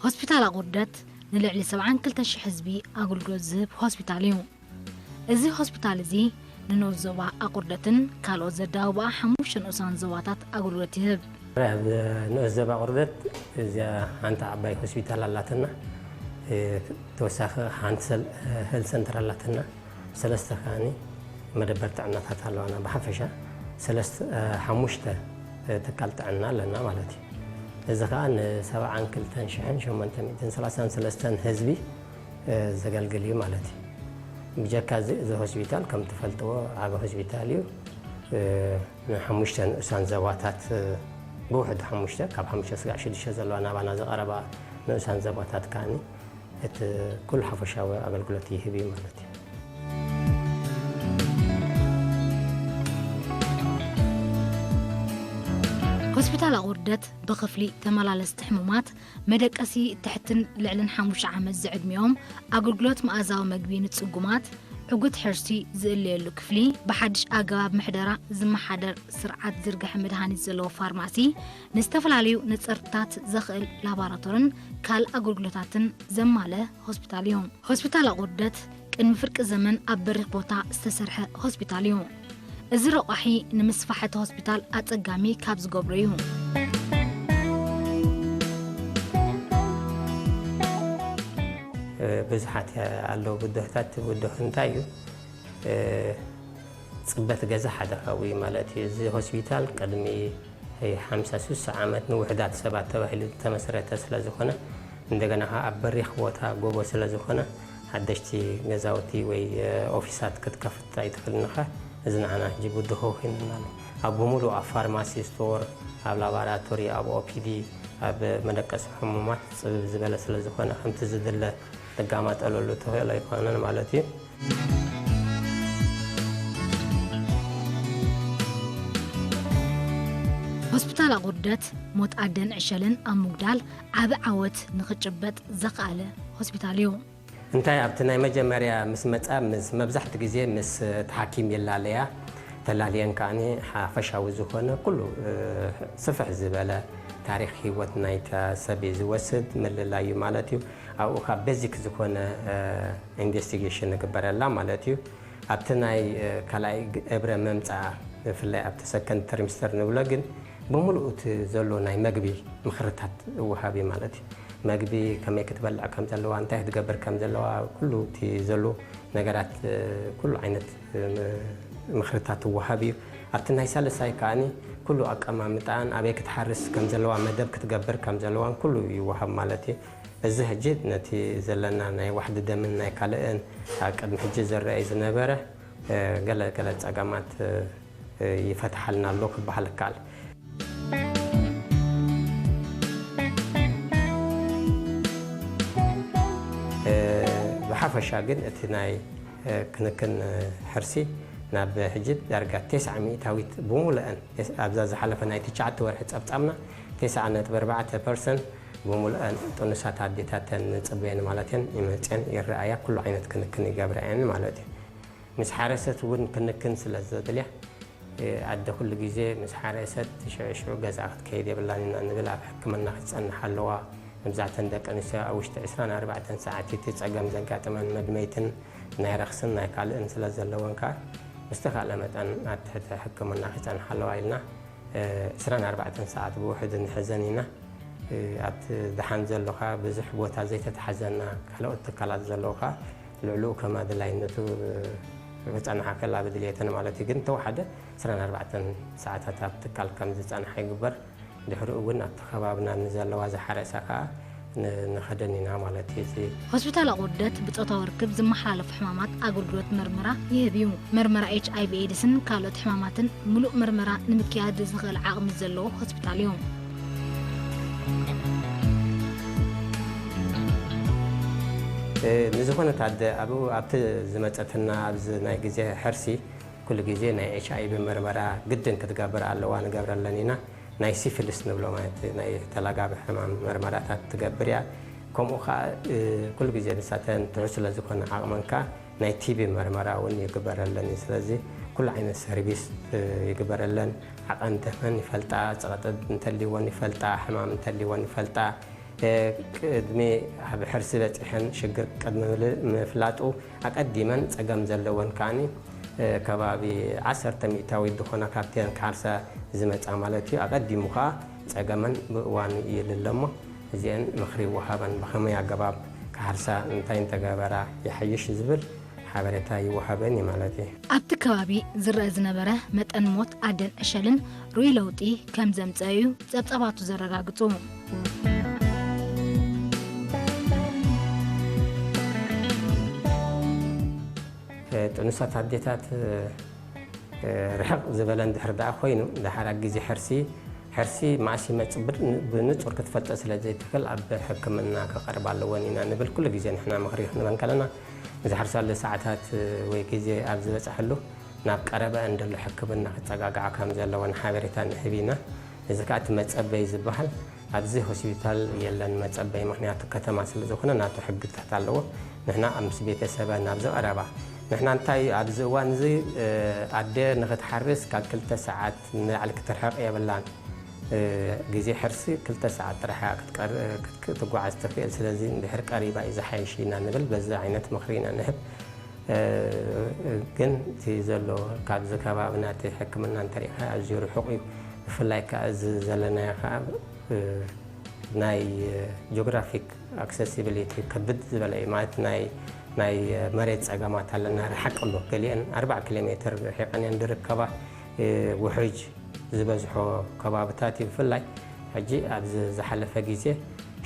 ሆስፒታል ኣቑርደት ንልዕሊ ሰብዓን ክልተ ሽሕ ህዝቢ ኣገልግሎት ዝህብ ሆስፒታል እዩ። እዚ ሆስፒታል እዚ ንንኡስ ዞባ ኣቑርደትን ካልኦት ዘዳውብኣ ሓሙሽተ ንኡሳን ዞባታት ኣገልግሎት ይህብ። ኣብ ንኡስ ዞባ ኣቑርደት እዚኣ ሓንቲ ዓባይ ሆስፒታል ኣላትና። እ፣ ተወሳኺ ሓንቲ ሰል-፣ ሄልት ሰንተር ኣላትና። ሰለስተ ከኣኒ መደበር ጥዕናታት ኣለዋና። ብሓፈሻ ሰለስተ፣ እ፣ ሓሙሽተ፣ እ፣ ትካል ጥዕና ኣለና ማለት እዩ። እዚ ከኣ ንሰብዓን ክልተን ሽሕን ሸሞንተ ሚእትን ሰላሳን ሰለስተን ህዝቢ፣ እ፣ ዘገልግል እዩ ማለት እዩ። ብጀካ እዚ፣ እዚ ሆስፒታል ከም ትፈልጥዎ ዓቢ ሆስፒታል እዩ። እ፣ ንሓሙሽተ ንኡሳን ዘባታት፣ እ፣ ብውሕዱ ሓሙሽተ፣ ካብ ሓሙሽተ ስጋዕ ሽዱሽተ ዘለዋ ናባና ዝቐረባ ንኡሳን ዘባታት ከኣኒ እቲ ኩሉ ሓፈሻዊ ኣገልግሎት ይህብ እዩ ማለት እዩ። ሆስፒታል ኣቑርደት ብኽፍሊ ተመላለስቲ ሕሙማት፣ መደቀሲ ትሕትን ልዕልን ሓሙሽተ ዓመት ዝዕድሚኦም፣ ኣገልግሎት መኣዛዊ መግቢ ንጽጉማት፣ ዕጉት ሕርሲ ዝእለየሉ ክፍሊ፣ ብሓድሽ ኣገባብ ምሕደራ ዝመሓደር ስርዓት ዝርግሐ መድሃኒት ዘለዎ ፋርማሲ፣ ንዝተፈላለዩ ነጸርትታት ዘኽእል ላቦራቶርን ካልእ ኣገልግሎታትን ዘማልአ ሆስፒታል እዩ። ሆስፒታል ኣቑርደት ቅድሚ ፍርቂ ዘመን ኣብ በሪኽ ቦታ ዝተሰርሐ ሆስፒታል እዩ። እዚ ረቋሒ ንምስፋሕ እቲ ሆስፒታል ኣጸጋሚ ካብ ዝገብሮ እዩ። እ፣ ብዙሓት ኣለዉ ብድሆታት። ብድሆ እንታይ እዩ? እ፣ ጽበት ገዛ ሓደ ካብኡ እዩ ማለት እዩ። እዚ ሆስፒታል ቅድሚ ሓምሳ ስሳ ዓመት ንውሑዳት ሰባት ተባሂሉ ዝተመስረተ ስለ ዝኾነ፣ እንደገና ከኣ ኣብ በሪኽ ቦታ ጎቦ ስለ ዝኾነ፣ ሓደሽቲ ገዛውቲ ወይ፣ እ፣ ኦፊሳት ክትከፍት ኣይትኽእልን ኢኻ። እዚ ንዓና ሕጂ ብድሆ ኮይኑና ኣሎ። ኣብ ብምሉእ፣ ኣብ ፋርማሲ ስቶር፣ ኣብ ላባራቶሪ፣ ኣብ ኦፒዲ፣ ኣብ መደቀሲ ሕሙማት ጽብብ ዝበለ ስለ ዝኾነ፣ ከምቲ ዝድለ ትጋማጠለሉ ትኽእል ኣይኮነን ማለት እዩ። ሆስፒታል ኣቑርደት ሞት ኣደን ዕሸልን ኣብ ምጉዳል ዓቢ ዓወት ንኽጭበጥ ዘኽኣለ ሆስፒታል እዩ። እንታይ ኣብቲ ናይ መጀመርያ ምስ መጻ፣ ምስ መብዛሕትኡ ግዜ ምስ እቲ ሓኪም ይላለያ፣ ተላልየን ከኣኒ ሓፈሻዊ ዝኾነ ኩሉ፣ እ፣ ስፍሕ ዝበለ ታሪኽ ህይወት ናይታ ሰብ እዩ ዝወስድ፣ ምልላይ እዩ ማለት እዩ። ኣብኡ ካብ ቤዚክ ዝኾነ፣ እ፣ ኢንቨስቲጌሽን ንግበረላ ማለት እዩ። ኣብቲ ናይ፣ እ፣ ካልኣይ ግ-፣ እብረ መምጽኣ፣ ብፍላይ ኣብቲ ሰከንድ ትሪምስተር ንብሎ ግን፣ ብምሉኡ እቲ ዘሎ ናይ መግቢ ምኽርታት እወሃብ እዩ ማለት እዩ። መግቢ ከመይ ክትበልዕ ከም ዘለዋ፣ እንታይ ክትገብር ከም ዘለዋ፣ ኩሉ እቲ ዘሎ ነገራት፣ እ፣ ኩሉ ዓይነት፣ እ፣ ም-፣ ምኽርታት እወሃብ እዩ። ኣብቲ ናይ ሳልሳይ ከኣኒ ኩሉ ኣቀማምጣን ኣበይ ክትሓርስ ከም ዘለዋ፣ መደብ ክትገብር ከም ዘለዋን ኩሉ ይወሃብ ማለት እዩ። እዚ ሕጂ ነቲ ዘለና ናይ ዋሕዲ ደምን ናይ ካልእን ኣብ ቅድሚ ሕጂ ዝረኣይ ዝነበረ፣ እ፣ ገለ ገለ ጸገማት፣ እ፣ እ፣ ይፈትሓልና ኣሎ ክበሃል ይከኣል። እ፣ ብሓፈሻ ግን እቲ ናይ፣ እ፣ ክንክን፣ እ፣ ሕርሲ ናብ ሕጂ ዳርጋ ተስዓ ሚእታዊት ብምሉአን፣ ኣብዛ ዝሓለፈ ናይ ትሽዓተ ወርሒ ጸብጻብና፣ ተስዓ ነጥቢ ኣርባዕተ ፐርሰንት ብምሉአን ጥኑሳት ኣዴታተን ንጽበየን ማለት እየን፣ ይመጽየን ይረኣያ፣ ኩሉ ዓይነት ክንክን ይገብራ እየን ማለት እዩ። ምስ ሓረሰት እውን ክንክን ስለ ዘድልያ፣ እ፣ ኣደ ኩሉ ግዜ ምስ ሓረሰት ሽዑ ሽዑ ገዝኣ ክትከይድ የብላን ኢና ንብል። ኣብ ሕክምና ክትጸንሕ ኣለዋ። መብዛሕተን ደቂ ኣንስትዮ ኣብ ውሽጢ ዕስራን ኣርባዕተን ሰዓት እቲ ጸገም ዘጋጥመን፣ መድመይትን ናይ ረኽስን ናይ ካልእን ስለ ዘለወን ከኣ ብዝተኻእለ መጠን ኣብ ትሕቲ ሕክምና ክጸንሓ ኣለዋ ኢልና፣ እ፣ ዕስራን ኣርባዕተን ሰዓት ብውሕዱ ንሕዘን ኢና። እ፣ ኣብቲ ደሓን ዘሎ ከኣ ብዙሕ ቦታ ዘይተታሕዘና ካልኦት ትካላት ዘለዉ ከኣ ልዕሊኡ ከም ኣድላይነቱ፣ እ፣ ክጸንሓ ከላ ብድልየተን ማለት እዩ። ግን እንተወሓደ ዕስራን ኣርባዕተን ሰዓታት ኣብ ትካል ከም ዝጸንሓ ይግበር። ድሕሪኡ እውን ኣብቲ ከባብና ንዘለዋ ዝሓረሳ ከኣ ን-፣ ንኸደን ኢና ማለት እዩ። እዚ ሆስፒታል ኣቑርደት ብጾታዊ ርክብ ዝመሓላለፉ ሕማማት ኣገልግሎት መርመራ ይህብ እዩ። መርመራ ኤች ኣይ ቪ ኤድስን ካልኦት ሕማማትን ምሉእ መርመራ ንምክያድ ዝኽእል ዓቕሚ ዘለዎ ሆስፒታል እዩ። እ፣ ንዝኾነት ኣደ ኣብኡ፣ ኣብቲ ዝመጸትና ኣብዚ ናይ ግዜ ሕርሲ ኩሉ ግዜ ናይ ኤች ኣይ ቪ መርመራ ግድን ክትገብር ኣለዋ፣ ንገብረለን ኢና። ናይ ሲፊሊስ ንብሎ ማለት ናይ ተላጋቢ ሕማም መርመራታት ትገብር እያ። ከምኡ ኸኣ፣ እ፣ ኩሉ ግዜ ንሳተን ትሑት ስለ ዝኾነ ዓቕመን ከኣ ናይ ቲ ቢ መርመራ እውን ይግበረለን እዩ። ስለዚ ኩሉ ዓይነት ሰርቪስ፣ እ፣ ይግበረለን። ዓቐን ደመን ይፈልጣ፣ ጸቕጢ እንተልይወን ይፈልጣ፣ ሕማም እንተልይወን ይፈልጣ። ቅድሚ ኣብ ሕርሲ በጺሐን ሽግር ቅድሚ ምፍላጡ ኣቐዲመን ጸገም ዘለወን ከኣ ከባቢ ዓሰርተ ሚእታዊት ዝኾና ካብተን ክሓርሳ ዝመጻ ማለት እዩ። ኣቐዲሙ ከኣ ጸገመን ብእዋኑ ይልለ እሞ እዚአን ምኽሪ ይወሃበን፣ ብኸመይ ኣገባብ ክሓርሳ እንታይ እንተገበራ ይሓይሽ ዝብል ሓበሬታ ይወሃበን እዩ ማለት እዩ። ኣብቲ ከባቢ ዝረአ ዝነበረ መጠን ሞት ኣደን ዕሸልን ርኡይ ለውጢ ከም ዘምጸአ እዩ ጸብጻባቱ ዘረጋግጹ። ጥኑሳት ኣዴታት ርሕቕ ዝበለ እንድሕር ደኣ ኮይኑ፣ ደሓር ኣብ ግዜ ሕርሲ፣ ሕርሲ መዓስ ይመጽእ ብር-፣ ብንጹር ክትፈልጠ ስለ ዘይትኽእል፣ ኣብ ሕክምና ክቐርባ ኣለወን ኢና ንብል። ኩሉ ግዜ ንሕና ምኽሪ ክንበን ከለና፣ ዝሕርሳሉ ሰዓታት ወይ ግዜ ኣብ ዝበጽሐሉ፣ ናብ ቀረበአን ዘሎ ሕክምና ክጸጋግዓ ከም ዘለወን ሓበሬታ ንህብ ኢና። እዚ ከኣ እቲ መጸበይ ዝበሃል ኣብዚ ሆስፒታል የለን መጸበይ፣ ምኽንያቱ ከተማ ስለ ዝኾነ ናቱ ሕግታት ኣለዎ። ንሕና ምስ ቤተሰበ ናብ ዝቐረባ፣ ንሕና እንታይ ኣብዚ እዋን እዚ፣ እ፣ ኣደ ንኽትሓርስ ካብ ክልተ ሰዓት ንላዕሊ ክትርሕቕ የብላን። እ፣ ግዜ ሕርሲ ክልተ ሰዓት ጥራሕ እያ ክትቀር-፣ ክት-፣ ክትጓዓዝ ትኽእል። ስለዚ እንድሕር ቀሪባ እዩ ዝሓይሽ ኢና ንብል። በዚ ዓይነት ምኽሪ ኢና ንህብ። እ፣ ግን እቲ ዘሎ ካብዚ ከባብና እቲ ሕክምና እንተሪእኻ ኣዝዩ ርሑቕ እዩ። ብፍላይ ከኣ እዚ ዘለናዮ ከኣ፣ እ፣ ናይ ጂኦግራፊክ ኣክሰሲቢሊቲ ከብድ ዝበለ እዩ። ማለት ናይ፣ ናይ መሬት ጸገማት ኣለና። ርሓቕ ኣሎ። ገሊአን ኣርባዓ ኪሎ ሜትር ርሒቐን እየን ዝርከባ። እ፣ ውሑጅ ዝበዝሖ ከባብታት እዩ። ብፍላይ ሕጂ ኣብዚ ዝሓለፈ ግዜ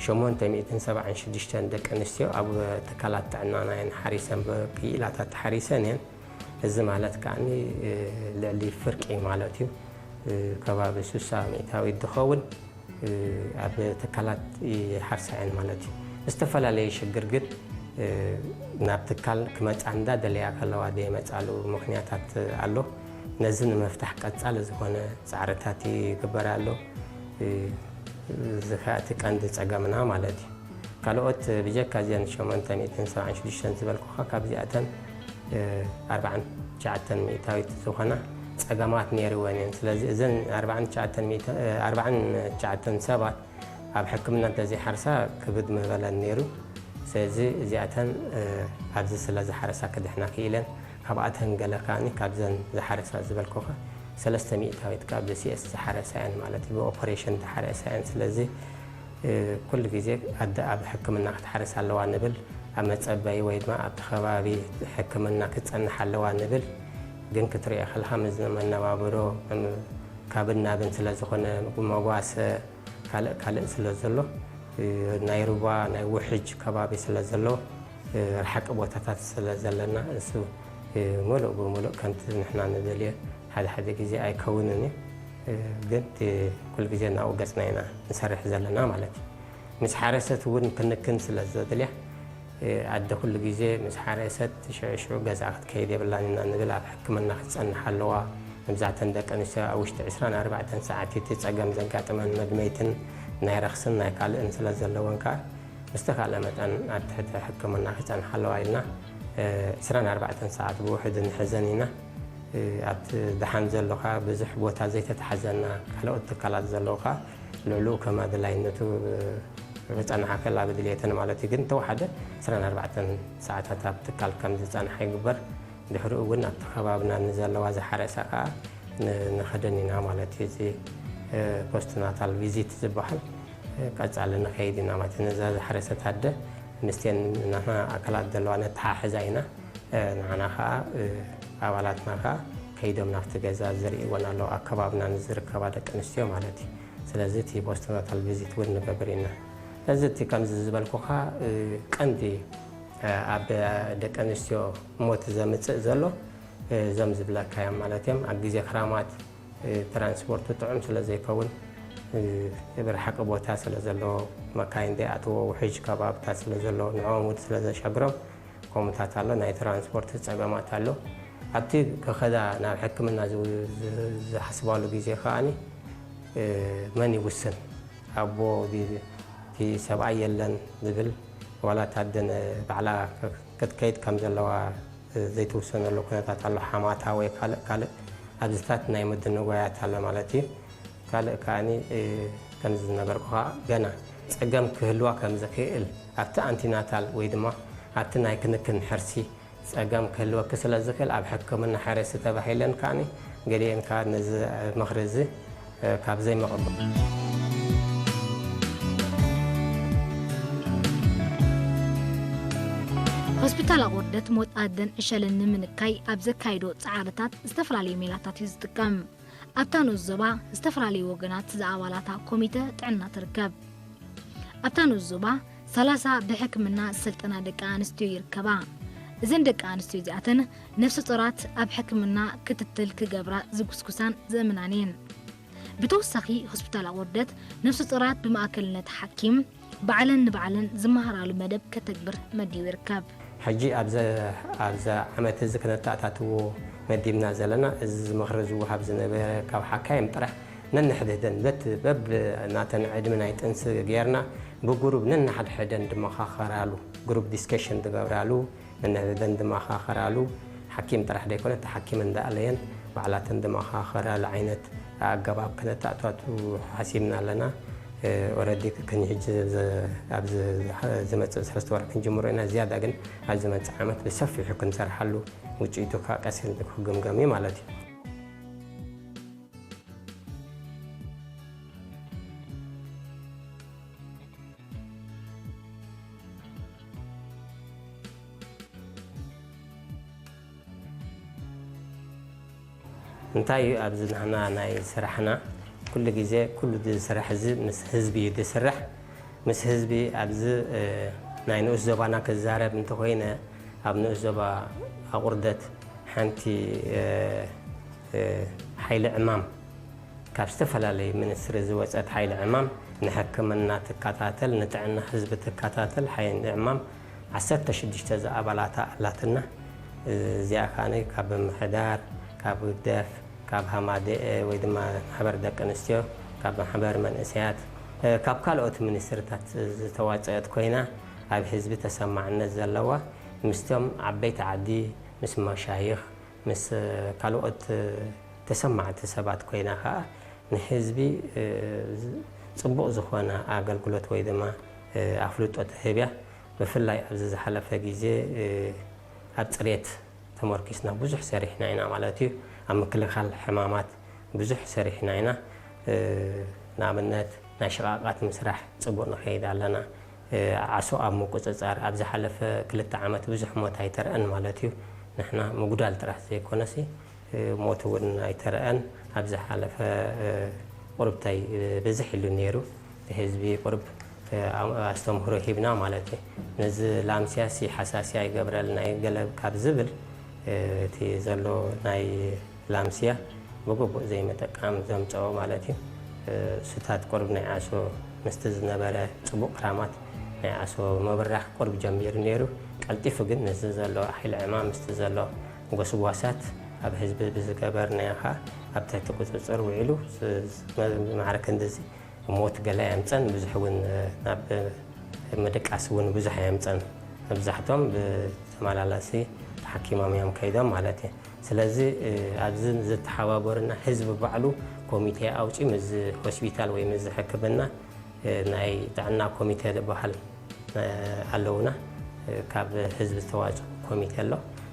ሸሞንተ ሚእትን ሰብዓን ሽዱሽተን ደቂ ኣንስትዮ ኣብ ትካላት ጥዕናና እየን ሓሪሰን፣ ብክኢላታት ሓሪሰን እየን። እዚ ማለት ከኣ ልዕሊ ፍርቂ ማለት እዩ። ከባቢ ስሳ ሚእታዊት ዝኸውን ኣብ ትካላት ይሓርሳ እየን ማለት እዩ። ዝተፈላለየ ሽግር ግን ናብ ትካል ክመጻ እንዳደለያ ከለዋ ዘይመጻሉ ምኽንያታት ኣሎ። ነዚ ንምፍታሕ ቀጻሊ ዝኾነ ጻዕርታት ይግበር ኣሎ። እዚ ኸኣ እቲ ቀንዲ ጸገምና ማለት እዩ። ካልኦት ብጀካ እዘን ሸሞንተ ሚእትን ሰብዓን ሽዱሽተን ዝበልኩኻ፣ ካብዚኣተን ኣርባዓን ትሽዓተን ሚእታዊት ዝኾና ጸገማት ነይርወን እየን። ስለዚ እዘን ኣርባዓን ትሽዓተን ሚእታ-፣ ኣርባዓን ትሽዓተን ሰባት ኣብ ሕክምና እንተዘይሓርሳ ክብድ ምበለን ነይሩ። ስለዚ እዚኣተን ኣብዚ ስለ ዝሓረሳ ክድሕና ክኢለን። ካብኣተን ገለ ከኣ ካብዘን ዝሓረሳ ዝበልኩኻ ሰለስተ ሚእታዊት ከኣ ብሲኤስ ዝሓረሳ እየን ማለት እዩ፣ ብኦፐሬሽን ዝሓረሳ እየን። ስለዚ ኩሉ ግዜ ኣደ ኣብ ሕክምና ክትሓርስ ኣለዋ ንብል፣ ኣብ መጸበይ ወይ ድማ ኣብቲ ከባቢ ሕክምና ክትጸንሕ ኣለዋ ንብል። ግን ክትሪኦ ከለኻ፣ ምስ መነባብሮ፣ ካብን ናብን ስለ ዝኾነ፣ መጓሰ፣ ካልእ ካልእ ስለ ዘሎ፣ ናይ ሩባ፣ ናይ ውሕጅ ከባቢ ስለ ዘሎ፣ ርሓቂ ቦታታት ስለ ዘለና፣ እሱ ምሉእ ብምሉእ ከምቲ ንሕና ንደልዮ ሓደ ሓደ ግዜ ኣይከውንን እዩ። ግን እቲ ኩሉ ግዜ ናብኡ ገጽና ኢና ንሰርሕ ዘለና ማለት እዩ። ምስ ሓረሰት እውን ክንክን ስለ ዘድልያ፣ ኣደ ኩሉ ግዜ ምስ ሓረሰት ሽዑ ሽዑ ገዛ ክትከይድ የብላን ኢና ንብል። ኣብ ሕክምና ክትጸንሕ ኣለዋ። መብዛሕተን ደቂ ኣንስትዮ ኣብ ውሽጢ ዕስራን ኣርባዕተን ሰዓት እቲ ጸገም ዘጋጥመን መድመይትን ናይ ረኽስን ናይ ካልእን ስለ ዘለወን ከኣ ብዝተኻእለ መጠን ኣብ ትሕቲ ሕክምና ክጸንሓ ኣለዋ ኢልና፣ እ፣ ዕስራን ኣርባዕተን ሰዓት ብውሕዱ ንሕዘን ኢና። እ፣ ኣብቲ ደሓን ዘሎ ከኣ ብዙሕ ቦታ ዘይተተሓዘና ካልኦት ትካላት ዘለዉ ከኣ ልዕሊኡ ከም ኣድላይነቱ፣ እ፣ ክጸንሓ ከላ ብድልየተን ማለት እዩ። ግን ተወሓደ ዕስራን ኣርባዕተን ሰዓታት ኣብ ትካል ከም ዝጸንሓ ይግበር። ድሕሪኡ እውን ኣብቲ ከባብና ንዘለዋ ዝሓረሳ ከኣ ን-፣ ንኸደን ኢና ማለት እዩ። እዚ፣ እ፣ ፖስትናታል ቪዚት ዝበሃል፣ እ፣ ቀጻሊ ንኸይድ ኢና ማለት እዩ። ነዛ ዝሓረሰት ኣደ ምስተን ናትና ኣካላት ዘለዋ ነተሓሕዛ ኢና። እ፣ ንዓና ከኣ፣ እ፣ ኣባላትና ከኣ ከይዶም ናብቲ ገዛ ዝርእይወን ኣለዉ። ኣብ ከባብና ንዝርከባ ደቂ ኣንስትዮ ማለት እዩ። ስለዚ እቲ ፖስትናታል ቪዚት እውን ንገብር ኢና። ስለዚ እቲ ከምዚ ዝበልኩኻ፣ እ፣ ቀንዲ ኣብ ደቂ ኣንስትዮ ሞት ዘምጽእ ዘሎ፣ እዞም ዝብለካዮም ማለት እዮም። ኣብ ግዜ ክራማት፣ ትራንስፖርት ጥዑም ስለ ዘይከውን፣ ብርሓቂ ቦታ ስለ ዘለዎ፣ መካይን ዘይኣትዎ ውሕጅ ከባብታት ስለ ዘለዎ፣ ንዕኦም እውን ስለ ዘሻግሮም፣ ከምኡታት ኣሎ፣ ናይ ትራንስፖርት ጸገማት ኣሎ። ኣብቲ ክኸዳ ናብ ሕክምና ዝ-፣ ዝ-፣ ዝሓስባሉ ግዜ ከኣኒ፣ መን ይውስን? ኣቦ ድዩ፣ እቲ ሰብኣይ የለን ዝብል፣ ዋላ እታ ኣደ ን-፣ ባዕላ ክ-፣ ክትከይድ ከም ዘለዋ ዘይትውሰነሉ ኩነታት ኣሎ። ሓማታ ወይ ካልእ ካልእ ኣብዚታት ናይ ምድንጓያት ኣሎ ማለት እዩ። ካልእ ከኣኒ፣ እ፣ ከምዚ ዝነበርኩ ከኣ ገና ጸገም ክህልዋ ከም ዝኽእል ኣብቲ ኣንቲናታል ወይ ድማ ኣብቲ ናይ ክንክን ሕርሲ ጸገም ክህልወኪ ስለ ዝኽእል ኣብ ሕክምና ሕረሲ ተባሂለን ከኣኒ ገሊኤን ከኣ ነዚ ምኽሪ እዚ ካብ ዘይምቕባል። ሆስፒታል ኣቑርደት ሞት ኣደን ዕሸልን ንምንካይ ኣብ ዘካይዶ ጻዕርታት ዝተፈላለዩ ሜላታት እዩ ዝጥቀም። ኣብታ ንኡስ ዞባ ዝተፈላለዩ ወገናት ዝኣባላታ ኮሚተ ጥዕና ትርከብ። ኣብታ ንኡስ ዞባ ሰላሳ ብሕክምና ዝሰልጠና ደቂ ኣንስትዮ ይርከባ። እዘን ደቂ ኣንስትዮ እዚኣተን ነፍሰ ጾራት ኣብ ሕክምና ክትትል ክገብራ ዝጉስጉሳን ዝእምናን እየን። ብተወሳኺ ሆስፒታል ኣቑርደት ነፍሰ ጾራት ብማእከልነት ሓኪም ባዕለን ንባዕለን ዝመሃራሉ መደብ ከተግብር መዲቡ ይርከብ። ሕጂ ኣብዚ ኣብዚ ዓመት እዚ ክነተኣታትዎ መዲብና ዘለና፣ እዚ ምኽሪ ዝወሃብ ዝነበረ ካብ ሓካይም ጥራሕ ነንሕድህደን በት በብ ናተን ዕድመ ናይ ጥንሲ ጌርና ብጉሩብ ነንሓድሕደን ድመኻኸራሉ፣ ግሩፕ ዲስከሽን ዝገብራሉ፣ ነንሕድህደን ድመኻኸራሉ፣ ሓኪም ጥራሕ ዘይኮነ ተሓኪመን ዳኣለየን ባዕላተን ድመኻኸራሉ ዓይነት ኣገባብ ክነተኣታቱ ሓሲብና ኣለና። ኦረዲ ክንሕጂ ኣብዚ ዝመፅእ ሰለስተ ወርሒ ክንጅምሮ ኢና። ዝያዳ ግን ኣብ ዝመፅእ ዓመት ብሰፊሑ ክንሰርሓሉ ውፅኢቱ ከዓ ቀስ ኢሉ ክግምገም እዩ ማለት እዩ። እንታይ እዩ ኣብዚ ንሕና ናይ ስራሕና? ኩሉ ግዜ ኩሉ እዚ ስራሕ እዚ ምስ ህዝቢ እዩ ዝስራሕ። ምስ ህዝቢ ኣብዚ ናይ ንኡስ ዞባና ክዛረብ እንተኾይነ ኣብ ንኡስ ዞባ ኣቑርደት ሓንቲ ሓይሊ ዕማም ካብ ዝተፈላለዩ ሚኒስትሪ ዝወፀት ሓይሊ ዕማም ንሕክምና ትከታተል፣ ንጥዕና ህዝቢ ትከታተል ሓይሊ ዕማም ዓሰርተ ሽዱሽተ ዝኣባላታ ኣላትና። እዚኣ ከኣ ካብ ምምሕዳር፣ ካብ ህግደፍ፣ ካብ ሃማደኤ ወይ ድማ ማሕበር ደቂ ኣንስትዮ፣ ካብ ማሕበር መንእሰያት፣ ካብ ካልኦት ሚኒስትርታት ዝተዋፀአት ኮይና ኣብ ህዝቢ ተሰማዕነት ዘለዋ ምስቶም ዓበይቲ ዓዲ፣ ምስ መሻይኽ፣ ምስ ካልኦት ተሰማዕቲ ሰባት ኮይና ከኣ ንህዝቢ ጽቡቕ ዝኾነ ኣገልግሎት ወይ ድማ ኣፍልጦ ትህብ እያ። ብፍላይ ኣብዚ ዝሓለፈ ግዜ ኣብ ጽሬት ተመርኪስና ብዙሕ ሰሪሕና ኢና ማለት እዩ። ኣብ ምክልኻል ሕማማት ብዙሕ ሰሪሕና ኢና። ንኣብነት ናይ ሽቓቓት ምስራሕ ጽቡቕ ንኸይድ ኣለና። ዓሶ ኣብ ምቁጽጻር ኣብ ዝሓለፈ ክልተ ዓመት ብዙሕ ሞት ኣይተረኣን ማለት እዩ። ንሕና ምጉዳል ጥራሕ ዘይኮነሲ ሞት እውን ኣይተረኣን። ኣብ ዝሓለፈ ቁርብታይ ብዝሕ ኢሉ ነይሩ። ህዝቢ ቁርብ ኣስተምህሮ ሂብና ማለት እዩ። ነዚ ላምስያ ሲ ሓሳስያ ይገብረልና እዩ ገለ ካብ ዝብል እቲ ዘሎ ናይ ላምስያ ብግቡእ ዘይምጥቃም ዘምፀኦ ማለት እዩ። እሱታት ቁርብ ናይ ዓሶ ምስቲ ዝነበረ ፅቡቕ ክራማት ናይ ዓሶ ምብራኽ ቁርብ ጀሚሩ ነይሩ። ቀልጢፉ ግን ነዚ ዘሎ ሓይሊ ዕማም ምስቲ ዘሎ ጎስጓሳት ኣብ ህዝቢ ብዝገበርናዮ ከዓ ኣብ ትሕቲ ቁፅፅር ውዒሉ ማዕረ ክንድዚ ሞት ገለ ኣየምፀን። ብዙሕ እውን ናብ ምድቃስ እውን ብዙሕ ኣየምፀን። መብዛሕቶም ብተመላላሲ ተሓኪሞም እዮም ከይዶም ማለት እዩ። ስለዚ ኣብዚ ዝተሓባበሩና ህዝቢ ባዕሉ ኮሚቴ ኣውፂኡ ምስዚ ሆስፒታል ወይ ምስዚ ሕክምና ናይ ጥዕና ኮሚቴ ዝበሃል ኣለውና። ካብ ህዝቢ ዝተዋፅኦ ኮሚቴ ኣሎ።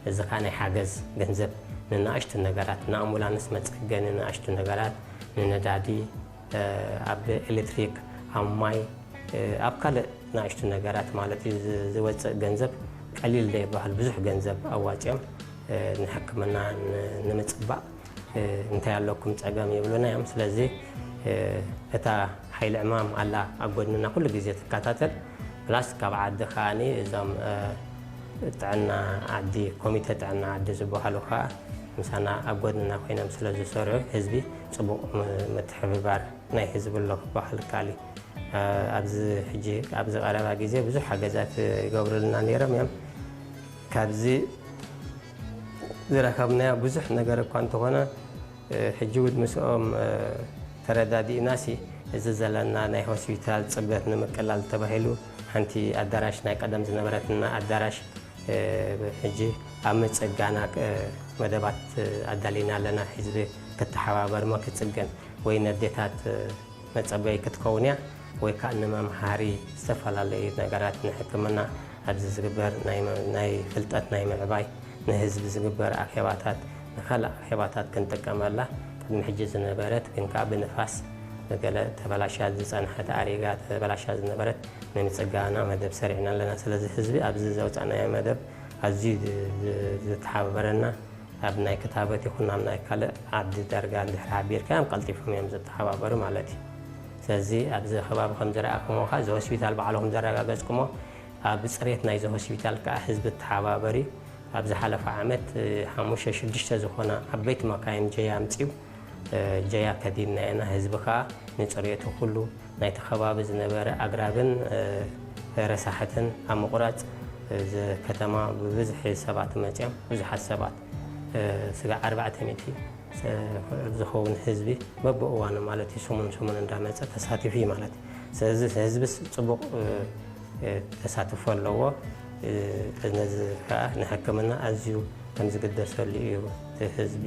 እዚ ከዓ ናይ ሓገዝ ገንዘብ ንንኣሽቱ ነገራት፣ ንኣምቡላንስ መፀገኒ ንኣሽቱ ነገራት፣ ንነዳዲ፣ ኣብ ኤሌክትሪክ፣ ኣብ ማይ፣ ኣብ ካልእ ንኣሽቱ ነገራት ማለት እዩ ዝወፅእ ገንዘብ ቀሊል ዘይበሃል ብዙሕ ገንዘብ ኣዋፂኦም ንሕክምና ንምፅባቕ እንታይ ኣለኩም ፀገም ይብሉና እዮም። ስለዚ እታ ሓይሊ ዕማም ኣላ ኣብ ጎድንና ኩሉ ግዜ ትከታተል። ፕላስ ካብ ዓዲ ከኣኒ እዞም ጥዕና ዓዲ፣ ኮሚተ ጥዕና ዓዲ ዝበሃሉ ከዓ ምሳና ኣብ ጎድንና ኮይኖም ስለ ዝሰርሑ ህዝቢ ፅቡቕ ምትሕብባር ናይ ህዝቢ ኣሎ ክበሃል ይከኣል እዩ። ኣብዚ ሕጂ ኣብዚ ቀረባ ግዜ ብዙሕ ሓገዛት ይገብሩልና ነይሮም እዮም። ካብዚ ዝረኸብናዮ ብዙሕ ነገር እኳ እንተኾነ ሕጂ እውን ምስኦም ተረዳዲእናሲ እዚ ዘለና ናይ ሆስፒታል ፅበት ንምቅላል ተባሂሉ ሓንቲ ኣዳራሽ ናይ ቀደም ዝነበረትና ኣዳራሽ ሕጂ ኣብ ምፅጋና መደባት ኣዳሊና ኣለና። ህዝቢ ክተሓባበር እሞ ክፅገን ወይ ነዴታት መፀበይ ክትከውን እያ። ወይ ከዓ ንመምሃሪ ዝተፈላለዩ ነገራት፣ ንሕክምና ኣብዚ ዝግበር ናይ መ-፣ ናይ ፍልጠት ናይ ምዕባይ፣ ንህዝቢ ዝግበር ኣኼባታት፣ ንኻልእ ኣኼባታት ክንጥቀመላ። ቅድሚ ሕጂ ዝነበረት ግን ከዓ ብንፋስ ገለ ተበላሽያ ዝጸንሐት፣ ኣሪጋ ተበላሽያ ዝነበረት ንምጽጋና መደብ ሰሪዕና ኣለና። ስለዚ ህዝቢ ኣብዚ ዘውጻእናዮ መደብ ኣዝዩ ዝ-፣ ዝ-፣ ዝተሓባበረና፣ ኣብ ናይ ክታበት ይኹን ኣብ ናይ ካልእ ዓዲ ዳርጋ እንድሕር ሓቢርካዮም ቀልጢፎም እዮም ዝተሓባበሩ ማለት እዩ። ስለዚ ኣብዚ ከባቢ ከም ዝረኣኹሞ ኸዓ እዚ ሆስፒታል ባዕልኹም ዘረጋገጽኩሞ ኣብ ጽሬት ናይዚ ሆስፒታል ከዓ ህዝቢ ተሓባበሪ። ኣብ ዝሓለፈ ዓመት፣ እ፣ ሓሙሽተ ሽዱሽተ ዝኾና ዓበይቲ መካይን ጀያ ኣምጺኡ፣ እ፣ ጀያ ከዲንና ኢና። ህዝቢ ከዓ ንጽሬቱ ኩሉ ናይቲ ከባቢ ዝነበረ ኣግራብን፣ እ፣ ረሳሕትን ኣብ ምቑራጽ፣ እ፣ ዝ-፣ ከተማ ብብዝሒ ሰባት መጺኦም፣ ብዙሓት ሰባት፣ እ፣ ስጋዕ ኣርባዕተ ሚእቲ ዝኸውን ህዝቢ በብእዋኑ ማለት እዩ፣ ሰሙን ሰሙን እንዳመጸ ተሳቲፉ እዩ ማለት እዩ። ስለዚ ህዝብስ ጽቡቕ፣ እ፣ እ፣ ተሳትፎ ኣለዎ። እ፣ ነዚ ከኣ ንሕክምና ኣዝዩ ከም ዝግደሰሉ እዩ እቲ ህዝቢ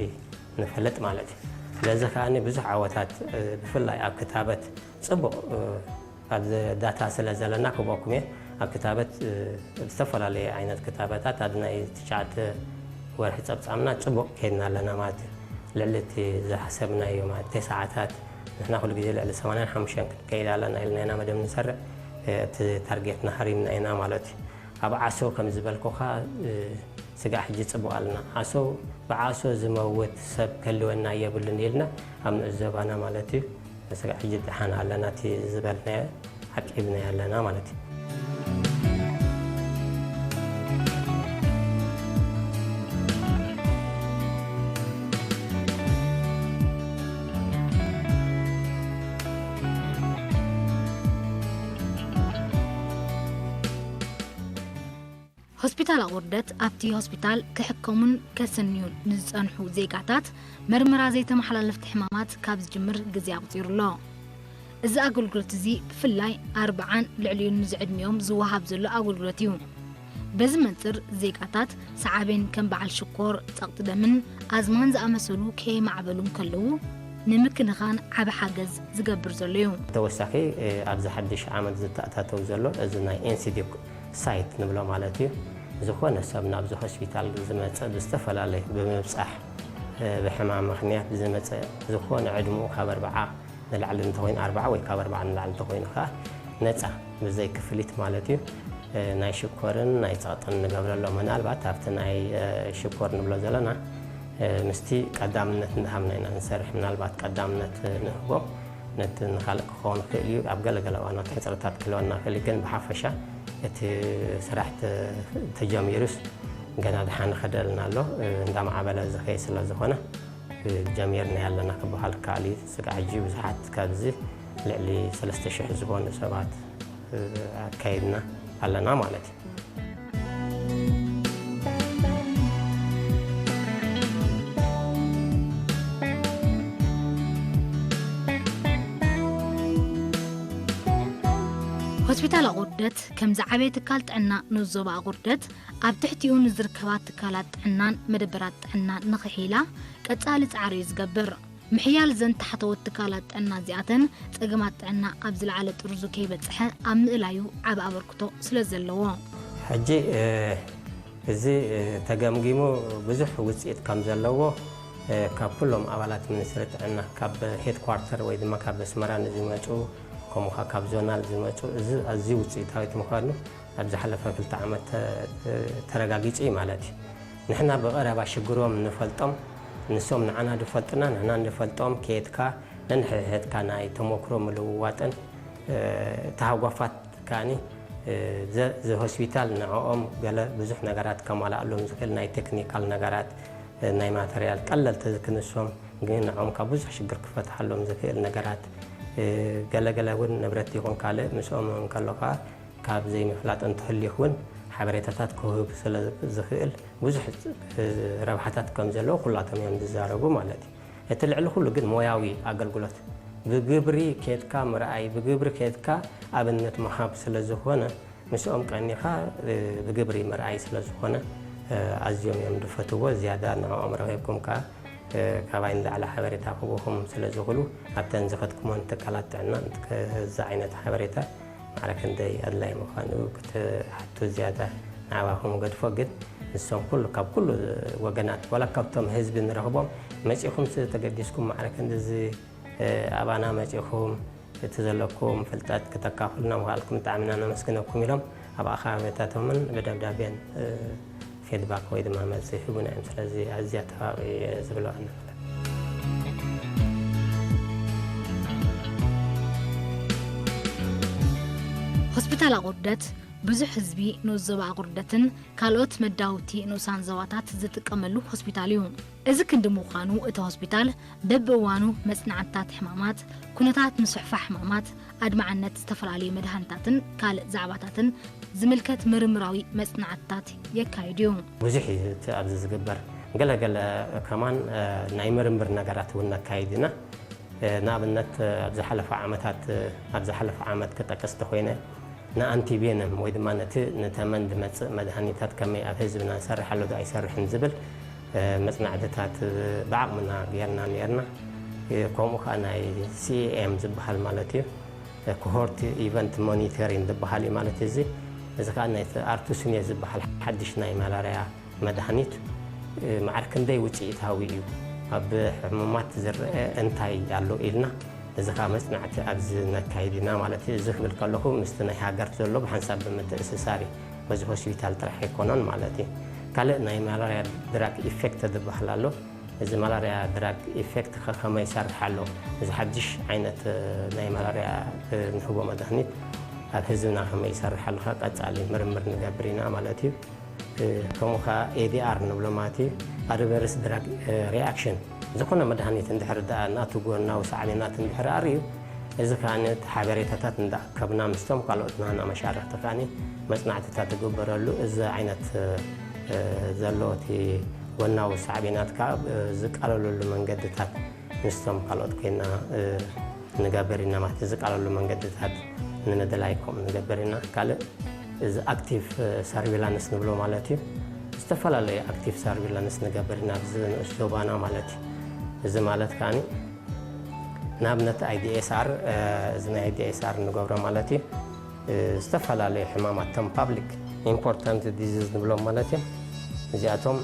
ንፈልጥ ማለት እዩ። ስለዚ ከኣ ብዙሕ ዓወታት፣ እ፣ ብፍላይ ኣብ ክታበት ጽቡቕ፣ እ፣ ኣብዚ ዳታ ስለ ዘለና ክህበኩም እየ። ኣብ ክታበት፣ እ፣ ዝተፈላለየ ዓይነት ክታበታት ኣብ ናይ ትሽዓተ ወርሒ ጸብጻብና ጽቡቕ ከይድና ኣለና ማለት እዩ። ልዕሊ እቲ ዝሓሰብናዮ ማለት ተስዓታት፣ ንሕና ኩሉ ግዜ ልዕሊ ሰማንያን ሓሙሽተን ክንከይድ ኣለና ኢልና ኢና መደብ ንሰርዕ፣ እ፣ እቲ ታርጌትና ሃሪምና ኢና ማለት እዩ። ኣብ ዓሶ ከም ዝበልኩኻ፣ እ፣ ስጋዕ ሕጂ ጽቡቕ ኣለና። ዓሶ፣ ብዓሶ ዝመውት ሰብ ክህልወና የብሉን ኢልና ኣብ ንዑስ ዞባና ማለት እዩ። ስጋዕ ሕጂ ደሓን ኣለና፣ እቲ ዝበልናዮ ዓቂብናዮ ኣለና ማለት እዩ። ሆስፒታል ኣቑርደት ኣብቲ ሆስፒታል ክሕከሙን ከሰንዩን ንዝጸንሑ ዜጋታት መርመራ ዘይተመሓላለፍቲ ሕማማት ካብ ዝጅምር ግዜ ኣቑጺሩ ኣሎ። እዚ ኣገልግሎት እዚ ብፍላይ ኣርብዓን ልዕሊኡን ንዝዕድሚኦም ዝወሃብ ዘሎ ኣገልግሎት እዩ። በዚ መንጽር ዜጋታት ሰዓቤን ከም በዓል ሽኮር፣ ጸቕጢ ደምን ኣዝማን ዝኣመሰሉ ከየማዕበሉ እንከለዉ ንምክንኻን ዓቢ ሓገዝ ዝገብር ዘሎ እዩ። ተወሳኺ፣ እ፣ ኣብዚ ሓድሽ ዓመት ዝተኣታተው ዘሎ እዚ ናይ ኤንሲዲ ሳይት ንብሎ ማለት እዩ። ዝኾነ ሰብ ናብዚ ሆስፒታል ዝመጽእ ብዝተፈላለዩ ብምብጻሕ፣ እ፣ ብሕማም ምኽንያት ዝመጽእ ዝኾነ ዕድመኡ ካብ ኣርብዓ ንላዕሊ እንተኾይኑ፣ ኣርብዓ ወይ ካብ ኣርብዓ ንላዕሊ እንተኾይኑ ከኣ ነጻ ብዘይ ክፍሊት ማለት እዩ። እ፣ ናይ ሽኮርን ናይ ጸቕጥን ንገብረሎም። ምናልባት ኣብቲ ናይ፣ እ፣ ሽኮር ንብሎ ዘለና፣ እ፣ ምስቲ ቀዳምነት እንዳሃብና ኢና ንሰርሕ። ምናልባት ቀዳምነት ንህቦም ነቲ ንኻልእ ክኸውን ይኽእል እዩ። ኣብ ገለገለ እዋናት ሕጽረታት ክህልወና ይኽእል እዩ። ግን ብሓፈሻ እቲ ስራሕ ተ-፣ ተጀሚሩስ ገና ደሓን ይኸደልና ኣሎ። እ፣ እንዳማዕበለ ዝኸይድ ስለ ዝኾነ፣ እ፣ ጀሚርና ያለና ክበሃል ይከኣል እዩ። ስጋዕ ሕጂ ብዙሓት ካብዚ ልዕሊ ሰለስተ ሽሕ ዝኾኑ ሰባት፣ እ፣ ኣካይድና ኣለና ማለት እዩ። ሆስፒታል ኣቑርደት ከም ዝዓበየ ትካል ጥዕና ንኡስ ዞባ ኣቑርደት ኣብ ትሕቲኡ ንዝርከባ ትካላት ጥዕናን መደበራት ጥዕናን ንኽሒላ ቀጻሊ ጻዕሪ እዩ ዝገብር። ምሕያል ዘን ታሕተዎት ትካላት ጥዕና እዚኣተን ጸገማት ጥዕና ኣብ ዝለዓለ ጥርዙ ከይበጽሐ ኣብ ምእላዩ ዓቢ ኣበርክቶ ስለ ዘለዎ። ሕጂ፣ እ፣ እዚ፣ እ፣ ተገምጊሙ ብዙሕ ውጽኢት ከም ዘለዎ፣ እ፣ ካብ ኩሎም ኣባላት ሚኒስትሪ ጥዕና፣ ካብ ሄድኳርተር ወይ ድማ ካብ ኣስመራ ንዝመጹ፣ ከምኡ ኸኣ ካብ ዞናል ዝመጹ፣ እዚ ኣዝዩ ውጽኢታዊት ምዃኑ ኣብ ዝሓለፈ ክልተ ዓመት ተ-፣ ተረጋጊጹ እዩ ማለት እዩ። ንሕና ብቐረባ ሽግሮም ንፈልጦም፣ ንሶም ንዓና ዝፈልጡና፣ ንሕና ንፈልጦም፣ ከየድካ ነንሕድሕድካ ናይ ተሞክሮ ምልውዋጥን፣ እ፣ ተሃጓፋት ከኣኒ፣ እ፣ ዘ-፣ እዚ ሆስፒታል ንዕኦም ገለ ብዙሕ ነገራት ከማልኣሎም ዝኽእል ናይ ቴክኒካል ነገራት፣ እ፣ ናይ ማተርያል ቀለልቲ ክንሶም፣ ግን ንዕኦም ካብ ብዙሕ ሽግር ክፈትሓሎም ዝኽእል ነገራት፣ እ፣ ገለ ገለ እውን ንብረት ይኹን ካልእ ምስኦም እንከሎ ከኣ ካብ ዘይምፍላጥ እንተህልዩ እውን ሓበሬታታት ክህብ ስለ ዝኽእል ብዙሕ፣ እ፣ ረብሓታት ከም ዘለዎ ኩላቶም እዮም ዝዛረቡ ማለት እዩ። እቲ ልዕሊ ኩሉ ግን ሞያዊ ኣገልግሎት ብግብሪ ኬድካ ምርኣይ፣ ብግብሪ ኬድካ ኣብነት ምሃብ ስለ ዝኾነ ምስኦም ቀኒኻ፣ እ፣ ብግብሪ ምርኣይ ስለ ዝኾነ፣ እ፣ ኣዝዮም እዮም ዝፈትዎ። ዝያዳ ንዕኦም ረኺብኩም ከኣ ካባይ ንላዕሊ ሓበሬታ ክህቡኹም ስለ ዝኽእሉ ኣብተን ዝኸድኩሞን ትካላት ጥዕና እዚ ዓይነት ሓበሬታ ማዕረ ክንደይ ኣድላይ ምዃኑ ክትሓቱ ዝያዳ ንዓባኹም ገድፎ። ግን ንሶም ኩሉ ካብ ኩሉ ወገናት ዋላ ካብቶም ህዝቢ ንረኽቦም መጺኹም ተገዲስኩም ማዕረ ክንድዚ ኣባና መጺኹም እቲ ዘለኩም ፍልጠት ክተካፍሉና ምኽኣልኩም ብጣዕሚ ኢና ነመስግነኩም ኢሎም ኣብ ኣኻብታቶምን ብደብዳቤን ፊድባክ ወይ ድማ መልሲ ይህቡና እዮም። ስለዚ ኣዝያ ተባቂ ዝብለዋ ንኽእል። ሆስፒታል ኣቑርደት ብዙሕ ህዝቢ ንኡስ ዞባ ኣቑርደትን ካልኦት መዳውብቲ ንኡሳን ዞባታት ዝጥቀመሉ ሆስፒታል እዩ። እዚ ክንዲ ምዃኑ እቲ ሆስፒታል በብእዋኑ መጽናዕትታት ሕማማት፣ ኩነታት ምስሕፋሕ ሕማማት፣ ኣድማዕነት ዝተፈላለዩ መድሃኒታትን ካልእ ዛዕባታትን ዝምልከት ምርምራዊ መጽናዕትታት የካይድ እዩ። ብዙሕ እዩ እቲ ኣብዚ ዝግበር። ገለገለ ከማን ናይ ምርምር ነገራት እውን ነካይድ ኢና። ንኣብነት ኣብ ዝሓለፈ ዓመታት ኣብ ዝሓለፈ ዓመት ክጠቅስ ተኮይነ ንኣንቲቬነም ወይ ድማ ነቲ ንተመን ዝመጽእ መድሃኒታት ከመይ ኣብ ህዝብና ይሰርሕ ኣሎ ዶ ኣይሰርሕን ዝብል መጽናዕትታት ብዓቕምና ጌርና ኔርና። ከምኡ ከዓ ናይ ሲኤም ዝበሃል ማለት እዩ፣ ኮሆርት ኢቨንት ሞኒተሪን ዝበሃል እዩ ማለት እዩ። እዚ እዚ ከዓ ናይ ኣርቱስኒየ ዝበሃል ሓድሽ ናይ ማላርያ መድሃኒት ማዕረ ክንደይ ውፅኢታዊ እዩ፣ ኣብ ሕሙማት ዝረአ እንታይ ኣሎ ኢልና እዚ ከዓ መፅናዕቲ ኣብዚ ነካይድ ኢና ማለት እዩ። እዚ ክብል ከለኹ ምስቲ ናይ ሃገር ዘሎ ብሓንሳብ ብምትእስሳር እዩ፣ በዚ ሆስፒታል ጥራሕ ኣይኮነን ማለት እዩ። ካልእ ናይ ማላርያ ድራግ ኢፌክት ዝበሃል ኣሎ። እዚ ማላርያ ድራግ ኢፌክት ከ ከመይ ይሰርሕ ኣሎ? እዚ ሓድሽ ዓይነት ናይ ማላርያ ንህቦ መድሃኒት ኣብ ህዝብና ከመይ ይሰርሕ ኣሎ? ቀፃሊ ምርምር ንገብር ኢና ማለት እዩ። ከምኡ ከዓ ኤዲኣር ንብሎ ማለት እዩ፣ ኣድቨርስ ድራግ ሪኣክሽን። ዝኾነ መድሃኒት እንድሕር ደኣ ናቱ ጎናዊ ሳዕቤናት እንድሕር ኣርእዩ፣ እዚ ከዓ ሓበሬታታት እንዳኣከብና ምስቶም ካልኦት ናህና መሻርክቲ ከዓ መፅናዕትታት ዝግበረሉ እዚ ዓይነት ዘለዎ እቲ ጎናዊ ሳዕቤናት ከዓ ዝቃለለሉ መንገድታት ምስቶም ካልኦት ኮይና ንገብር ኢና ማለት ዝቃለሉ መንገድታት ንምድላይ ከምኡ ንገብር ኢና። ካልእ እዚ ኣክቲቭ ሰርቪላንስ ንብሎ ማለት እዩ። ዝተፈላለዩ ኣክቲቭ ሰርቪላንስ ንገብር ኢና ኣብዚ ንኡስ ዞባና ማለት እዩ። እዚ ማለት ከዓኒ ንኣብነት ኣይዲኤስኣር እዚ ናይ ኣይዲኤስኣር ንገብሮ ማለት እዩ። ዝተፈላለዩ ሕማማት ከም ፓብሊክ ኢምፖርታንት ዲዚዝ ንብሎም ማለት እዮም። እዚኣቶም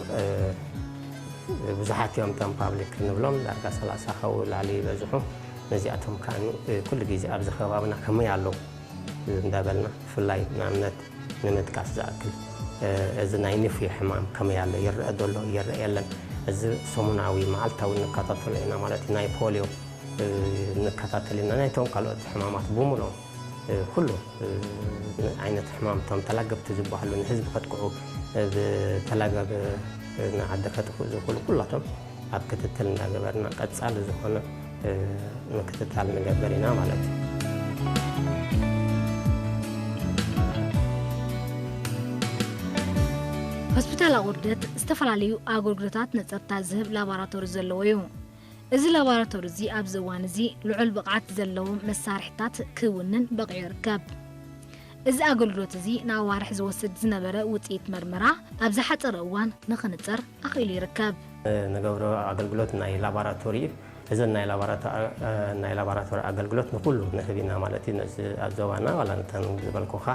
ብዙሓት እዮም እቶም ፓብሊክ ንብሎም ዳርጋ ሰላሳ ካብኡ ላዕሊ ይበዝሑ። ነዚኣቶም ከዓ ኩሉ ግዜ ኣብዚ ከባብና ከመይ ኣለዉ እንዳበልና ብፍላይ ንኣብነት ንምጥቃስ ዝኣክል እዚ ናይ ንፍሒ ሕማም ከመይ ኣሎ ይረአ ዶ ኣሎ ይረአ የለን እዚ ሰሙናዊ መዓልታዊ ንከታተሎ ኢና ማለት እዩ ናይ ፖልዮ ንከታተል ኢና ናይቶም ካልኦት ሕማማት ብምሎም ኩሉ ዓይነት ሕማም እቶም ተላገብቲ ዝበሃሉ ንህዝቢ ከጥቅዑ ብተላገብ ንዓዲ ከጥፍኡ ዝኽእሉ ኩላቶም ኣብ ክትትል እንዳገበርና ቀፃሊ ዝኾነ ምክትታል ንገብር ኢና ማለት እዩ። ሆስፒታል ኣቑርደት ዝተፈላለዩ ኣገልግሎታት ነፀርታ ዝህብ ላቦራቶሪ ዘለዎ እዩ። እዚ ላቦራቶሪ እዚ ኣብዚ እዋን እዚ ልዑል ብቕዓት ዘለዎም መሳርሒታት ክውንን በቒዑ ይርከብ። እዚ ኣገልግሎት እዚ ንኣዋርሕ ዝወስድ ዝነበረ ውፅኢት መርመራ ኣብ ዝሓፀረ እዋን ንኽንፀር ኣኽኢሉ ይርከብ። ንገብሮ ኣገልግሎት ናይ ላባራቶሪ እዩ። እዚ ናይ ላባራቶ- ናይ ላባራቶሪ ኣገልግሎት ንኩሉ ንህብ ኢና ማለት እዩ። ነዚ ኣብ ዞባና ዋላ ነተን ዝበልኩኻ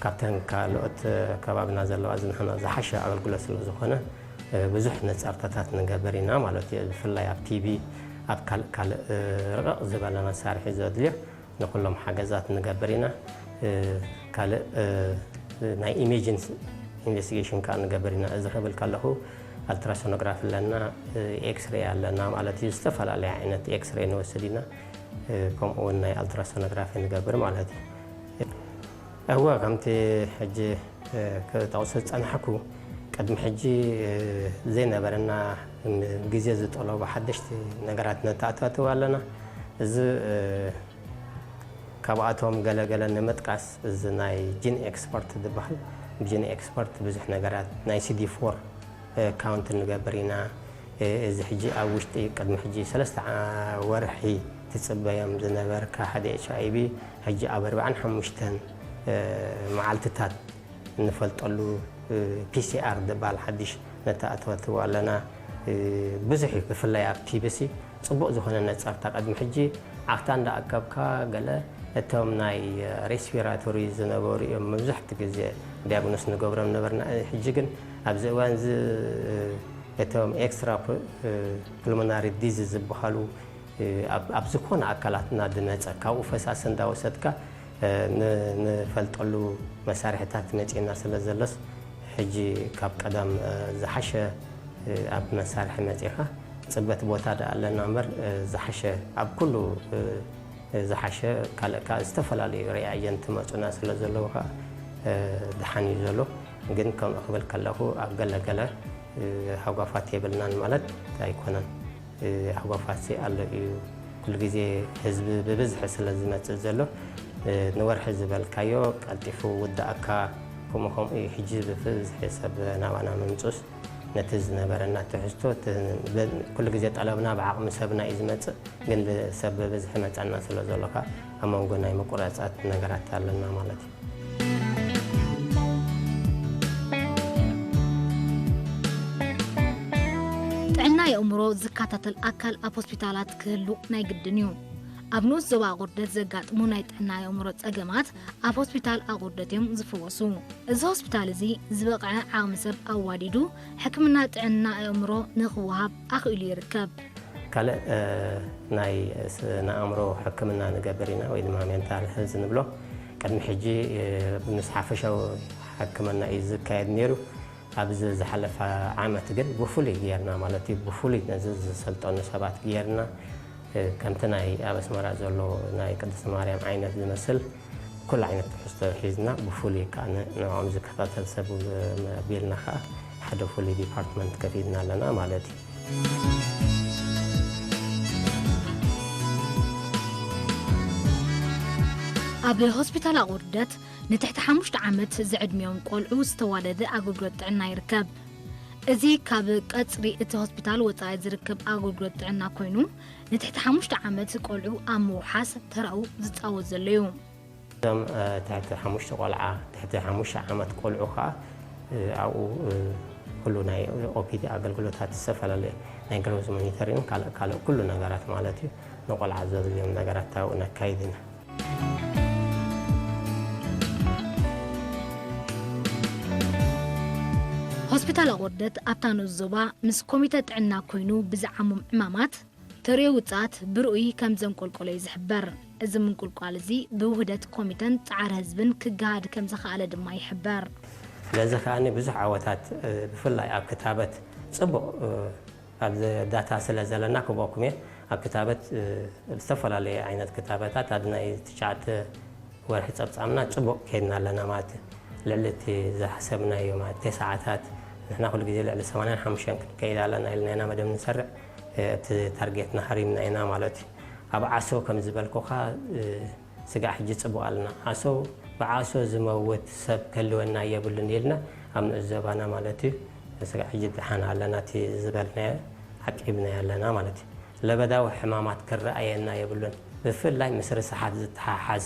ካብተን ካልኦት ከባቢና ዘለዋ እዚ ንሕና ዝሓሸ ኣገልግሎት ስለ ዝኾነ ብዙሕ ነፀርታታት ንገብር ኢና ማለት እዩ። ብፍላይ ኣብ ቲቢ ኣብ ካልእ ካልእ ርቕቕ ዝበለ መሳርሒ ዘድልዮ ንኩሎም ሓገዛት ንገብር ኢና። ካልእ ናይ ኢሜጅን ኢንቨስቲጌሽን ከዓ ንገብር ኢና። እዚ ክብል ከለኹ ኣልትራሶኖግራፊ ኣለና፣ ኤክስሬ ኣለና ማለት እዩ። ዝተፈላለየ ዓይነት ኤክስሬ ንወስድ ኢና፣ ከምኡ እውን ናይ ኣልትራሶኖግራፊ ንገብር ማለት እዩ። እወ ከምቲ ሕጂ ክጠቕሶ ዝፀናሕኩ ቅድሚ ሕጂ ዘይነበረና ግዜ ዝጠለቡ ሓደሽቲ ነገራት ነተኣታትው ኣለና። እዚ ካብኣቶም ገለገለ ንምጥቃስ እዚ ናይ ጂን ኤክስፐርት ዝበሃል ጂን ኤክስፐርት ብዙሕ ነገራት ናይ ሲዲ ፎር ካውንት ንገብር ኢና። እዚ ሕጂ ኣብ ውሽጢ ቅድሚ ሕጂ ሰለስተ ወርሒ ትፅበዮም ዝነበርካ ሓደ ኤች ኣይ ቪ ሕጂ ኣብ ኣርባዓን ሓሙሽተን መዓልትታት ንፈልጠሉ ፒሲኣር ዝበሃል ሓድሽ ነተኣታትዎ ኣለና። እ፣ ብዙሕ እዩ፣ ብፍላይ ኣብ ቲቢሲ ጽቡቕ ዝኾነ ነጸርታ። ቅድሚ ሕጂ ዓኽታ እንዳኣከብካ ገለ እቶም ናይ ሬስፒራቶሪ ዝነበሩ እዮም መብዛሕትኡ ግዜ ዲያግኖስ ንገብሮም ነበርና። ሕጂ ግን ኣብዚ እዋን እዚ፣ እ፣ እቶም ኤክስትራ ፕ-፣ እ፣ ፕልሞናሪ ዲዚዝ ዝበሃሉ፣ እ፣ ኣብ፣ ኣብ ዝኾነ ኣካላትና ዝመጸ ካብኡ ፈሳሲ እንዳወሰድካ፣ እ፣ ን-፣ ንፈልጠሉ መሳርሕታት መጺእና ስለ ዘሎስ፣ ሕጂ ካብ ቀደም፣ እ፣ ዝሓሸ፣ እ፣ ኣብ መሳርሒ መጺኻ፣ ጽበት ቦታ ደኣ ኣለና እምበር፣ እ፣ ዝሓሸ ኣብ ኩሉ፣ እ፣ እ፣ ዝሓሸ ካልእ ከኣ ዝተፈላለዩ ሪኣጀንት መጹና ስለ ዘለዉ ከኣ፣ እ፣ ደሓን እዩ ዘሎ። ግን ከምኡ ክብል ከለኹ ኣብ ገለ ገለ፣ እ፣ ሃጓፋት የብልናን ማለት ኣይኮነን። እ፣ ሃጓፋትሲ ኣሎ እዩ። ኩሉ ግዜ ህዝቢ ብብዝሒ ስለ ዝመጽእ ዘሎ፣ እ፣ ንወርሒ ዝበልካዮ ቀልጢፉ ውዳእካ፣ ከምኡ ከምኡ እዩ። ሕጂ ብብዝሒ ሰብ ናባና ምምጹስ ነቲ ዝነበረና ትሕዝቶ፣ እቲ ብ-፣ ኩሉ ግዜ ጠለብና ብዓቕሚ ሰብና እዩ ዝመጽእ፣ ግን ብሰብ ብብዝሒ መጸና ስለ ዘሎ ከኣ ኣብ መንጎ ናይ ምቁራጻት ነገራት ኣለና ማለት እዩ። ጥዕና የእምሮ ዝከታተል ኣካል ኣብ ሆስፒታላት ክህሉ ናይ ግድን እዩ። ኣብ ንኡስ ዞባ ኣቑርደት ዘጋጥሙ ናይ ጥዕና የእምሮ ጸገማት ኣብ ሆስፒታል ኣቑርደት እዮም ዝፍወሱ። እዚ ሆስፒታል እዚ ዝበቕዐ ዓቕሚ ሰብ ኣዋዲዱ ሕክምና ጥዕና ኣእምሮ ንኽወሃብ ኣኽኢሉ ይርከብ። ካልእ፣ እ፣ ናይ ስነ ኣእምሮ ሕክምና ንገብር ኢና ወይ ድማ ሜንታል ሄልዝ ንብሎ። ቅድሚ ሕጂ፣ እ፣ ምስ ሓፈሻዊ ሕክምና እዩ ዝካየድ ነይሩ። ኣብዚ ዝሓለፈ ዓመት ግን ብፍሉይ ጌርና ማለት እዩ፣ ብፍሉይ ነዚ ዝሰልጠኑ ሰባት ጌርና፣ እ፣ ከምቲ ናይ ኣብ ኣስመራ ዘሎ ናይ ቅድስቲ ማርያም ዓይነት ዝመስል ኩሉ ዓይነት ትሕዝቶ ሒዝና ብፍሉይ ከኣ ን-፣ ንዕኦም ዝከታተል ሰብ ኣቢልና ከኣ ሓደ ፍሉይ ዲፓርትመንት ከፊትና ኣለና ማለት እዩ። ኣብ ሆስፒታል ኣቑርደት ንትሕቲ ሓሙሽተ ዓመት ዝዕድሚኦም ቆልዑ ዝተዋደደ ኣገልግሎት ጥዕና ይርከብ። እዚ ካብ ቀጽሪ እቲ ሆስፒታል ወጻኢ ዝርከብ ኣገልግሎት ጥዕና ኮይኑ፣ ንትሕቲ ሓሙሽተ ዓመት ቆልዑ ኣብ ምውሓስ ተራኡ ዝጻወት ዘሎ እዩ። እዞም፣ እ፣ ትሕቲ ሓሙሽተ ቆልዓ፣ ትሕቲ ሓሙሽተ ዓመት ቆልዑ ከኣ፣ እ፣ ኣብኡ፣ እ፣ ኩሉ ናይ ኦፒዲ ኣገልግሎታት፣ ዝተፈላለየ ናይ ግሮዝ ሞኒተሪንግ፣ ካልእ ካልእ ኩሉ ነገራት ማለት እዩ። ንቆልዓ ዘድልዮም ነገራት ኣብኡ ነካይድ ኢና። ሆስፒታል ኣቑርደት ኣብታ ንኡስ ዞባ ምስ ኮሚተ ጥዕና ኮይኑ ብዝዓሞም ዕማማት ተርእዮ ውጽኣት ብርኡይ ከም ዘንቆልቆሎ እዩ ዝሕበር። እዚ ምንቁልቋል እዚ ብውህደት ኮሚተን ጻዕሪ ህዝብን ክገሃድ ከም ዝኸኣለ ድማ ይሕበር። ስለዚ ከኣ ብዙሕ ዓወታት፣ እ፣ ብፍላይ ኣብ ክታበት ጽቡቕ፣ እ፣ ኣብዚ ዳታ ስለ ዘለና ክብኣኩም እየ። ኣብ ክታበት፣ እ፣ ዝተፈላለየ ዓይነት ክታበታት ኣብ ናይ ትሽዓተ ወርሒ ጸብጻብና ጽቡቕ ከይድና ኣለና ማለት እዩ። ልዕሊ እቲ ዝሓሰብናዮ ማለት ተስዓታት፣ ንሕና ኩሉ ግዜ ልዕሊ ሰማንያን ሓሙሽተን ክንከይድ ኣለና ኢልና ኢና መደብ ንሰርዕ። እ፣ እቲ ታርጌትና ሃሪምና ኢና ማለት እዩ። ኣብ ዓሶ ከም ዝበልኩኻ፣ እ፣ ስጋዕ ሕጂ ጽቡቕ ኣለና። ዓሶ፣ ብዓሶ ዝመውት ሰብ ክህልወና የብሉን ኢልና ኣብ ንኡስ ዞባና ማለት እዩ። ስጋዕ ሕጂ ደሓን ኣለና፣ እቲ ዝበልናዮ ዓቂብናዮ ኣለና ማለት እዩ። ለበዳዊ ሕማማት ክረኣየና የብሉን፣ ብፍላይ ምስ ርስሓት ዝተሓሓዝ፣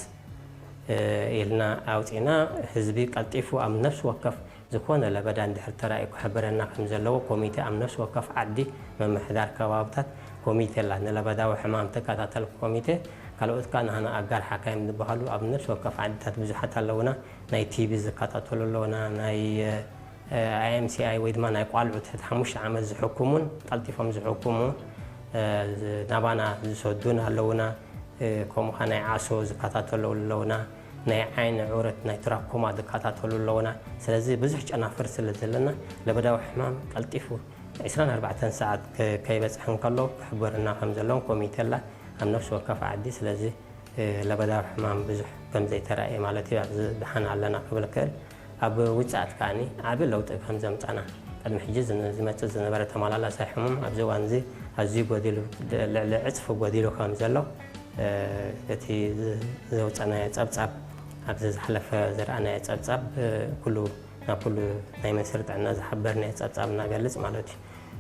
እ፣ ኢልና ኣውጺና። ህዝቢ ቀልጢፉ ኣብ ነፍሲ ወከፍ ዝኾነ ለበዳ እንድሕር ተራእዩ ክሕብረና ከም ዘለዎ ኮሚቴ ኣብ ነፍሲ ወከፍ ዓዲ ምምሕዳር ከባብታት ኮሚቴ ኣላ። ንለበዳዊ ሕማም ትከታተል ኮሚቴ፣ ካልኦት ከኣ ናህና ኣጋር ሓካይም ዝበሃሉ ኣብ ነፍሲ ወከፍ ዓድታት ብዙሓት ኣለውና። ናይ ቲቢ ዝከታተሉ ኣለውና፣ ናይ፣ እ፣ ኣይ ኤም ሲ ኣይ ወይ ድማ ናይ ቋልዑ ትሕቲ ሓሙሽተ ዓመት ዝሕክሙን ቀልጢፎም ዝሕክሙ፣ እ፣ ናባና ዝሰዱን ኣለውና። እ፣ ከምኡ ኸኣ ናይ ዓሶ ዝከታተሉ ኣለውና፣ ናይ ዓይኒ ዑረት ናይ ትራኮማ ዝከታተሉ ኣለውና። ስለዚ ብዙሕ ጨናፍር ስለ ዘለና ለበዳዊ ሕማም ቀልጢፉ ዕስራን ኣርባዕተን ሰዓት ከ-፣ ከይበጽሐ እንከሎ ክሕበረና ከም ዘለዎም ኮሚቴ ኣላ ኣብ ነፍሲ ወከፍ ዓዲ። ስለዚ፣ እ፣ ለበዳዊ ሕማም ብዙሕ ከም ዘይተራእየ ማለት እዩ። ኣብዚ ደሓን ኣለና ክብል እክእል። ኣብ ውጽኣት ከኣኒ ዓቢ ለውጢ ከም ዘምጻና፣ ቅድሚ ሕጂ ዝን-፣ ዝመጽእ ዝነበረ ተመላላሳይ ሕሙም ኣብዚ እዋን እዚ ኣዝዩ ጎዲሉ፣ ድ-፣ ልዕሊ ዕጽፊ ጎዲሉ ከም ዘሎ፣ እ፣ እቲ ዝ-፣ ዘውጸናዮ ጸብጻብ፣ ኣብዚ ዝሓለፈ ዝረኣናዮ ጸብጻብ፣ እ፣ ኩሉ፣ ናብ ኩሉ ናይ ሚኒስትሪ ጥዕና ዝሓበርናዮ ጸብጻብ እናገልጽ ማለት እዩ።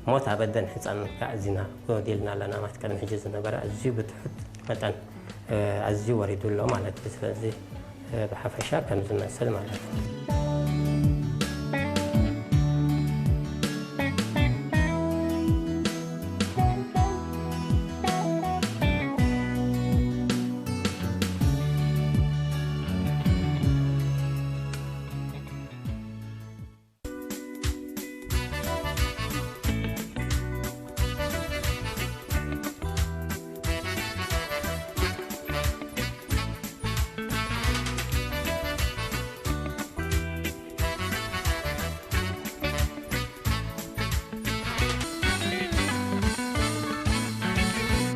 ሞት ኣብ ኣደን ህጻንን ከኣ ኣዚና ጎዲልና ኣለና ማለት፣ ቅድሚ ሕጂ ዝነበረ ኣዝዩ ብትሑት መጠን፣ እ፣ ኣዝዩ ወሪዱ ኣሎ ማለት እዩ። ስለዚ፣ እ፣ ብሓፈሻ ከም ዝመስል ማለት እዩ።